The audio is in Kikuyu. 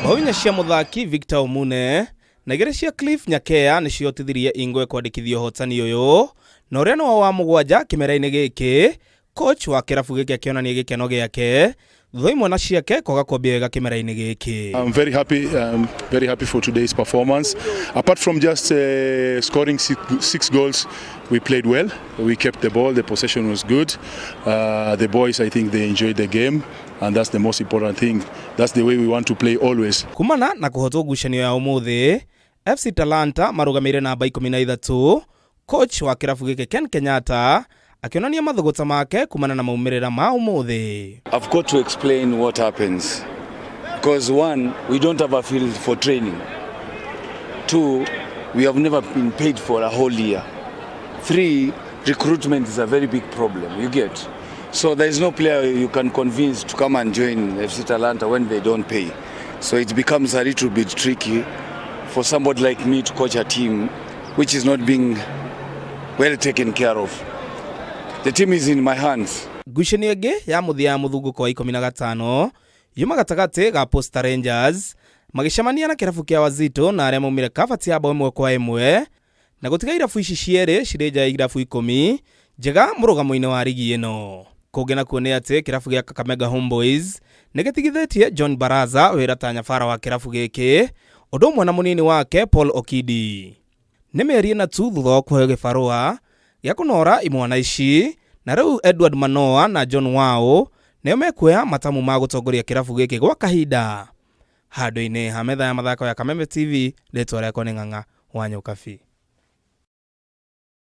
Bao inya cia mũthaki Victor Omune na igĩrĩ cia Cliff Nyakea nĩciotithirie Ingwe kwandĩkithia ũhotani ũyũ na ũrĩa nĩwo wa mũgwanja kĩmera-inĩ gĩkĩ. Coach wa kĩrabu gĩkĩ akĩonania gĩkeno gĩake thutha imwe na ciake kwaga kwambia wega kĩmera-inĩ gĩkĩ. I'm very happy. I'm very happy for today's performance. Apart from just scoring six goals, we played well. We kept the ball. The possession was good. The boys, I think, they enjoyed the game, and that's the most important thing. That's the way we want to play always. Kumana na kũhotwo ngucanio ya ũmũthĩ, FC Talanta marũgamĩire namba 13. Coach wa kĩrabu gĩkĩ Ken Kenyatta akĩonania mathũgũta make kumana na maumĩrĩra ma ũmũthĩ. I've got to explain what happens. Because one, we don't have a field for training. Two, we have never been paid for a whole year. Three, recruitment is a very big problem, you get. So there is no player you can convince to come and join FC Talanta when they don't pay. So it becomes a little bit tricky for somebody like me to coach a team which is not being well taken care of. The team is in my hands. Ngucanio ĩngĩ ya mũthia ya mũthungũko wa 15 yuma gatagatĩ ga Posta Rangers magĩcemania na kĩrabu kĩa Wazito na arĩa maumire kabati ya bao 1-1 na gũtiga irabu ici cierĩ cirĩ nja ya irabu 10 njega mũrũgamo-inĩ wa rigi ĩno. Kũngĩ nakuo nĩ atĩ kĩrabu gĩa Kakamega Homeboys nĩ gĩtigithĩtie John Baraza wĩra ta nyabara wa kĩrabu gĩkĩ ũndũ ũmwe na mũnini wake Paul Okidi. Nĩ mĩeri ĩna tu thutha wa kũheo gĩbarũa gĩa kũnora imwana ici, na rĩu Edward Manoa na John Wao nĩo mekuoya matamu ma gũtongoria kĩrabu gĩkĩ gwa kahinda. Handũ-inĩ ha metha ya mathako ya Kameme TV, rĩtwa rĩakwa nĩ Ng'ang'a wa Nyokabi.